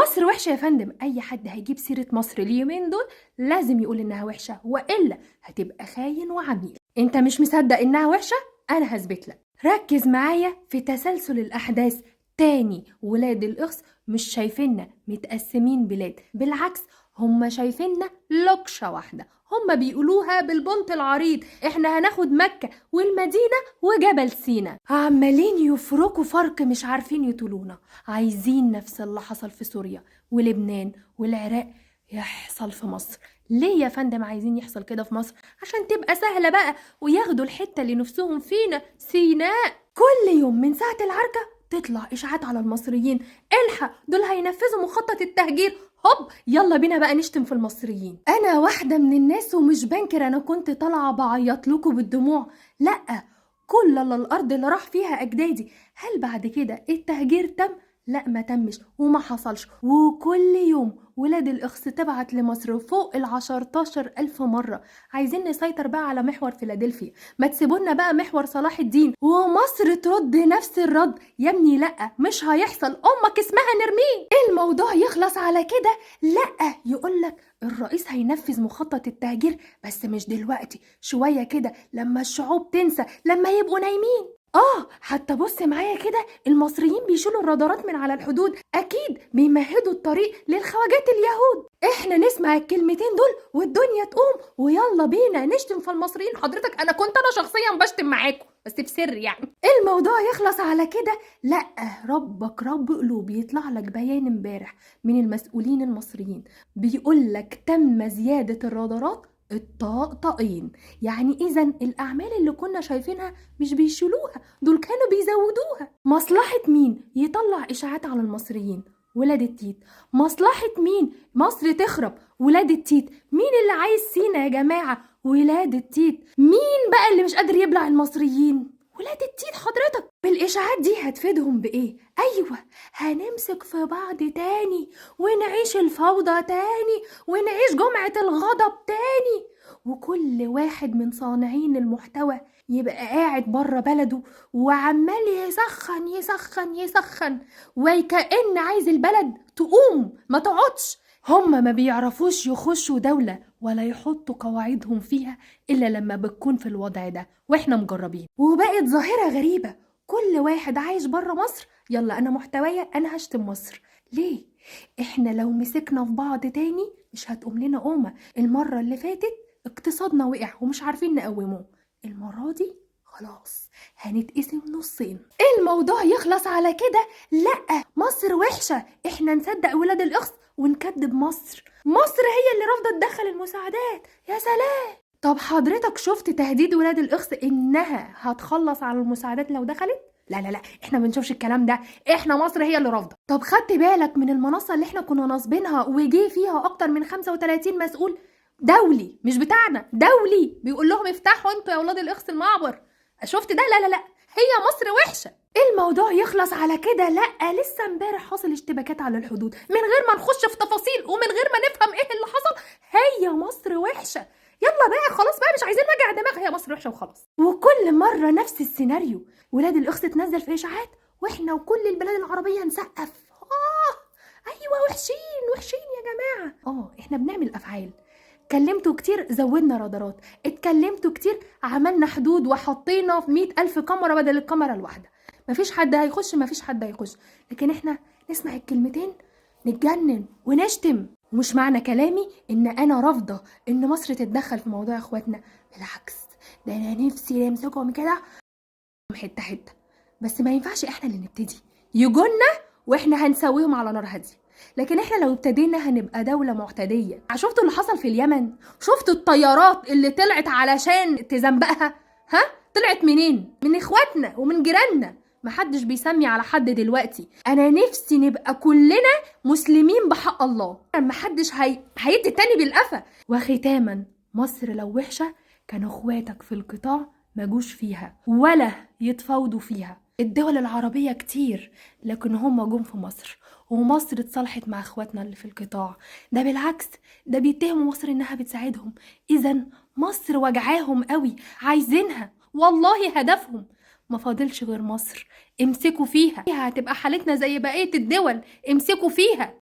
مصر وحشة يا فندم. اي حد هيجيب سيره مصر اليومين دول لازم يقول انها وحشة، والا هتبقى خاين وعميل. انت مش مصدق انها وحشة؟ انا هثبت لك. ركز معايا في تسلسل الاحداث تاني. ولاد الاخس مش شايفيننا متقسمين بلاد، بالعكس هم شايفيننا لوكشة واحدة. هم بيقولوها بالبنط العريض، احنا هناخد مكة والمدينة وجبل سينا. عمالين يفركوا فرق، مش عارفين يطولونا. عايزين نفس اللي حصل في سوريا ولبنان والعراق يحصل في مصر. ليه يا فندم عايزين يحصل كده في مصر؟ عشان تبقى سهلة بقى وياخدوا الحتة اللي نفسهم فينا، سيناء. كل يوم من ساعة العركة تطلع إشاعات على المصريين، الحق دول هينفذوا مخطط التهجير، هوب يلا بينا بقى نشتم في المصريين. انا واحدة من الناس ومش بنكر، انا كنت طالعه بعيط لكم بالدموع. لا، كل اللي الارض اللي راح فيها اجدادي. هل بعد كده التهجير تم؟ لا، ما تمش وما حصلش. وكل يوم ولاد الإخس تبعت لمصر فوق 10,000 مرة، عايزين نسيطر بقى على محور فيلادلفيا، ما تسيبونا بقى محور صلاح الدين. ومصر ترد نفس الرد، يا ابني لا مش هيحصل، أمك اسمها نرمين. الموضوع يخلص على كده؟ لا، يقولك الرئيس هينفذ مخطط التهجير بس مش دلوقتي، شوية كده لما الشعوب تنسى، لما يبقوا نايمين. حتى بص معايا كده، المصريين بيشيلوا الرادارات من على الحدود، اكيد بيمهدوا الطريق للخواجات اليهود. احنا نسمع الكلمتين دول والدنيا تقوم ويلا بينا نشتم في المصريين. حضرتك انا كنت انا شخصيا بشتم معاكم بس في سر يعني. الموضوع يخلص على كده؟ لا، ربك رب قلوب. يطلع لك بيان امبارح من المسؤولين المصريين بيقول لك تم زيادة الرادارات الطاقطقين. يعني اذا الاعمال اللي كنا شايفينها مش بيشيلوها، دول كانوا بيزودوها. مصلحة مين يطلع اشاعات على المصريين؟ ولاد التيت. مصلحة مين مصر تخرب؟ ولاد التيت. مين اللي عايز سينا يا جماعة؟ ولاد التيت. مين بقى اللي مش قادر يبلع المصريين؟ ولاد التيت. حضرتك بالاشاعات دي هتفيدهم بايه؟ ايوه، هنمسك في بعض تاني ونعيش الفوضى تاني ونعيش جمعة الغضب تاني، وكل واحد من صانعين المحتوى يبقى قاعد بره بلده وعمال يسخن يسخن يسخن، وكأن عايز البلد تقوم ما تقعدش. هم ما بيعرفوش يخشوا دولة ولا يحطوا قواعدهم فيها إلا لما بتكون في الوضع ده، وإحنا مجربين. وبقت ظاهرة غريبة، كل واحد عايش بره مصر يلا أنا محتوايا أنا هشتم مصر. ليه؟ إحنا لو مسكنا في بعض تاني مش هتقوم لنا قومة. المرة اللي فاتت اقتصادنا وقع ومش عارفين نقومه، المرة دي خلاص هنتقسم نصين. الموضوع يخلص على كده؟ لأ، مصر وحشة، إحنا نصدق ولاد الإخس ونكذب مصر. مصر هي اللي رافضة تدخل المساعدات. يا سلام. طب حضرتك شفت تهديد ولاد الإخس إنها هتخلص على المساعدات لو دخلت؟ لا لا لا، احنا ما بنشوفش الكلام ده، احنا مصر هي اللي رافضه. طب خدت بالك من المنصة اللي احنا كنا ناصبينها وجي فيها اكتر من 35 مسؤول دولي، مش بتاعنا، دولي، بيقول لهم افتحوا انتوا يا ولاد الاخس المعبر؟ شفت ده؟ لا لا لا، هي مصر وحشة. الموضوع يخلص على كده؟ لا، لسه امبارح حصل اشتباكات على الحدود من غير ما نخش في تفاصيل ومن غير ما نفهم ايه اللي حصل. هي مصر وحشة، يلا بقى خلاص بقى، مش عايزين وجع دماغ، هي مصر وحشة وخلاص. وكل مرة نفس السيناريو، ولاد الاخس تنزل في اشاعات واحنا وكل البلاد العربية نسقف. ايوه وحشين وحشين يا جماعة. احنا بنعمل افعال. اتكلمتوا كتير زودنا رادارات، اتكلمتوا كتير عملنا حدود وحطينا في 100,000 كاميرا بدل الكاميرا الواحدة. مفيش حد هيخش، مفيش حد هيخش. لكن احنا نسمع الكلمتين نتجنن ونشتم. ومش معنى كلامي ان انا رافضه ان مصر تتدخل في موضوع اخواتنا، بالعكس، ده انا نفسي نمسكهم كده حتة حتة، بس ما ينفعش احنا اللي نبتدي، يجونا واحنا هنسويهم على نار هادية. لكن احنا لو ابتدينا هنبقى دولة معتدية. شفتوا اللي حصل في اليمن؟ شفتوا الطيارات اللي طلعت علشان تزنبقها؟ ها؟ طلعت منين؟ من اخواتنا ومن جيراننا. محدش بيسمي على حد دلوقتي. انا نفسي نبقى كلنا مسلمين بحق الله، محدش هيدي التاني بالقفا. وختاما، مصر لو وحشة كانوا اخواتك في القطاع ما جوش فيها ولا يتفاوضوا فيها. الدول العربية كتير، لكن هم جم في مصر، ومصر اتصالحت مع اخواتنا اللي في القطاع. ده بالعكس، ده بيتهموا مصر انها بتساعدهم. اذا مصر وجعاهم قوي، عايزينها، والله هدفهم. ما فاضلش غير مصر، امسكوا فيها، هتبقى حالتنا زي بقية الدول، امسكوا فيها.